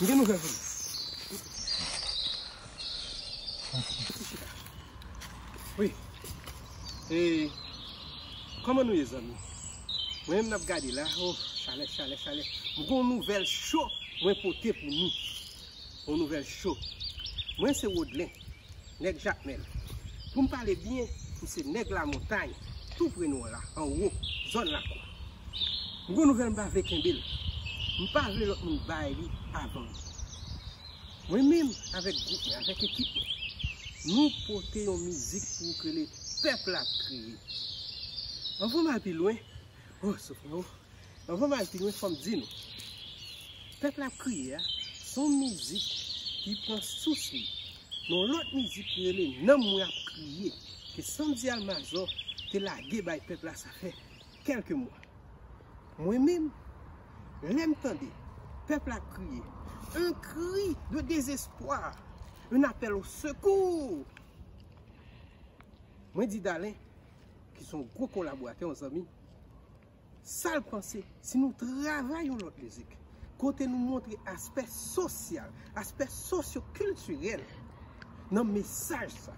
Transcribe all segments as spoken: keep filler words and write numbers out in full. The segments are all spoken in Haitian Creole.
M gen nouvèl pou nou. Wi. E, kòman nou ye, zanmi? Mwen menm n ap gade la. Oh, chalè, chalè, chalè. M gen yon nouvèl cho mwen pote pou nou. Yon nouvèl cho. Mwen se Wodlen, nèg Jakmèl. Pou m pale byen, m se nèg lamontay, tou pre nou an la, anwo, zòn Lakwa. M gen yon nouvèl m pa vle kenbe l. M pa vle lòt moun bay li avan m. Mwen menm, avèk gwoup mwen, avèk ekip mwen, nou pote yon mizik pou ou k rele Pèp la ap kriye. Anvan m al pi lwen, oh, soufle, oh. Anvan m al pi lwen, fò m di nou, Pèp la ap kriye a, se yon mizik ki pran sous li nan yon lòt mizik ki rele Nanm mwen ap kriye, ke Sandy Almazor te lage bay pèp la, sa fè kèlke mwa. Mwen menm, lè m tande pèp la ap kriye, un cri de désespoir, un appel au secours. Mwen di Dalen, ki se yon gwo kolaboratè, yon zanmi, sa l panse si nou travay yon lòt mizik, kote nou montre aspè sosyal, aspè sosyokiltirèl nan mesaj sa.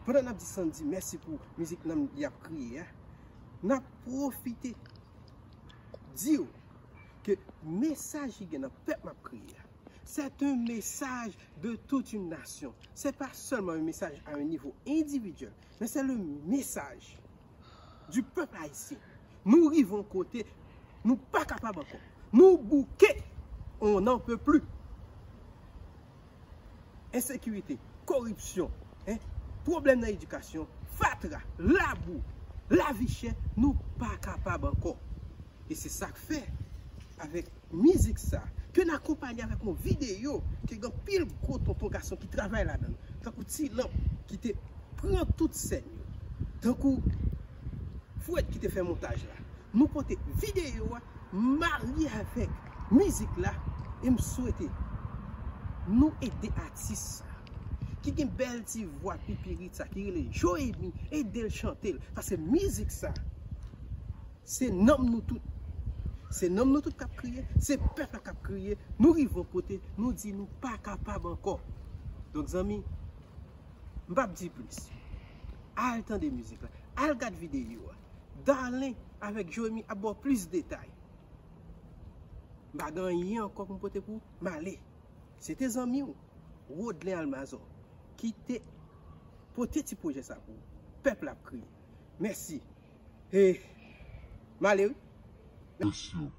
Pandan n ap di Sandy mèsi pou mizik Nanm y ap kriye a, n ap pwofite di w ke mesaj ki gen nan Pèp m ap kriye a, c'est un message de toute une nation. C'est pas seulement un message à un niveau individuel, mais c'est le message du peuple haïtien. Nou rive yon kote, nou pa kapab ankò. Nou bouke, on n'en peut plus. Ensekirite, koripsyon, en, pwoblèm nan edikasyon, fatra, labou, lavi chè, nou pa kapab ankò. E se sa k fè, avèk mizik sa, ke n akonpanye avèk yon videyo, ke gen anpil gwo tonton gason ki travay ladan l, tankou Ti Lanp ki te pran tout sèn yo, tankou Fred ki te fè montaj la. Nou pote videyo a marye avèk mizik la, e m swete nou ede atis sa, ki gen bèl ti vwa pipirit sa, ki rele Joëmy, ede l chante l, paske mizik sa, se nanm nou tout. Se nanm nou tout k ap kriye, se pèp la k ap kriye. Nou rive yon kote, nou di nou pa kapab ankò. Donk, zanmi, m p ap di plis. Al tande mizik la, al gad videyo a. Dalen avèk Joëmy ap ba w plis detay. M pa gen anyen ankò pou m pote pou ou, m ale. Se te zanmi w, Wodlen Almazor, ki te pote ti pwojè sa pou ou. Pèp la ap kriye. Mèsi. E m ale wi. Mèsi anpil.